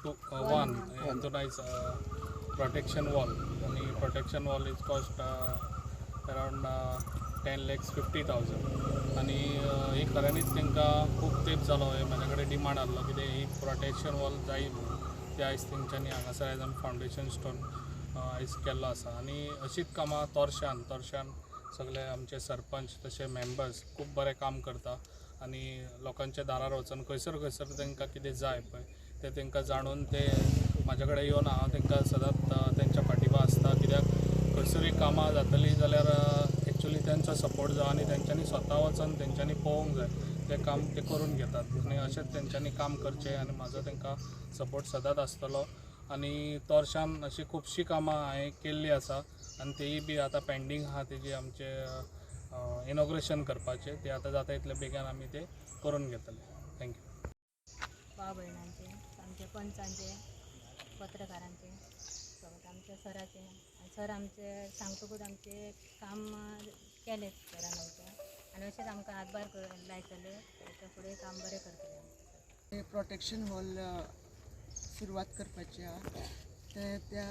Two one हितून आयज protection wall आनी protection wall is cost around 10,50,000. आनी ही खऱ्यांनीच तांकां खूब तेंप जालो हे म्हाज्या कडेन डिमांड आहलो कितें ही प्रोटेक्शन वॉल जाय म्हणून. ते आयज तेंच्यांनी हांगासर आयज आमी फावंडेशन स्टोन आयज केल्लो आसा. आनी अशीच कामां तोरशान सगळे आमचे सरपंच तशे मेंबर्स खूब बरें काम करता आनी लोकांच्या दारार वचून खंयसर खंयसर तांकां कितें जाय पळय तें तांकां जाणून ते म्हाज्या कडेन येवन हांव तांकां सदांच तेंच्या पाठिंबा आसता, कित्याक खंयसरूय कामां जातलीं जाल्यार एक्चुली तेंचो सपोर्ट जाय आनी तेंच्यांनी स्वता वचून तेंच्यांनी पळोवंक जाय तें काम ते करून घेतात. आनी अशेंच तेंच्यांनी काम करचें आनी म्हाजो तांकां सपोर्ट सदांच आसतलो. आनी तोरशान अशीं खुबशीं कामां हांवें केल्लीं आसा आनी तेयी बी आतां पेंडींग आहा, तेजी आमचे इनॉग्रेशन करपाचें, तें आतां जाता इतले बेगीन आमी तें करून घेतले. Thank you. भाव भयणांचे, आमचे पंचांचे, पत्रकारांचे, सगळें आमच्या सराचे. आनी सर आमचे सांगतकूच आमचें काम केलें सरान आमच्या, आनी अशेंच आमकां हातभार लायतले, तेच्या फुडें काम बरें करतले आमचें. प्रोटेक्शन हॉल सुरवात करपाची आहा. ते त्या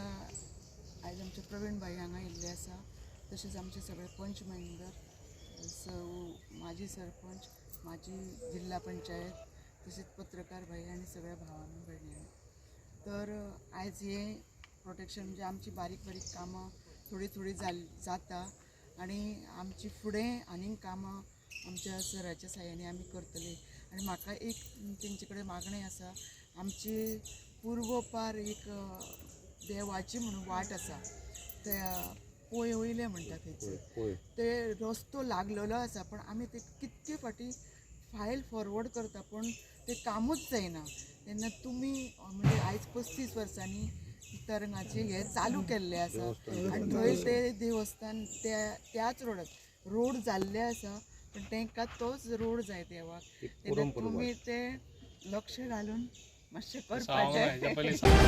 आयज आमचे प्रवीण भाई हांगा येयल्ले आसा, तशेंच आमचे सगळे पंच मेंबर, माजी सरपंच, माजी जिल्हा पंचायत, तशेंच पत्रकार भाई आनी सगळ्या भावांनी भयणींनी. तर आयज हें प्रोटेक्शन म्हणजे आमची बारीक बारीक कामां थोडी थोडी जाता आनी आमची फुडें आनीक कामां आमच्या सराच्या साह्याने आमी करतले. आनी म्हाका एक तेंचे कडेन मागणें आसा, आमची पुर्वपार एक देवाची म्हणून वाट आसा, त्या पोय वयले म्हणटा थंयसर ते रस्तो लागलेलो आसा, पण आमी ते कितके फाटी फायल फॉरवर्ड करता पूण ते कामूच जायना. तेन्ना तुमी म्हणजे आयज 35 वर्सांनी तरंगाचें हें चालू केल्लें आसा आनी थंय ते देवस्थान त्याच रोडार रोड जाल्ले आसा, पण तांकां तोच रोड जाय देवाक. तेन्ना तुमी ते लक्ष घालून मातशें हांव करपाचें. हेज्या पयलीं सांग.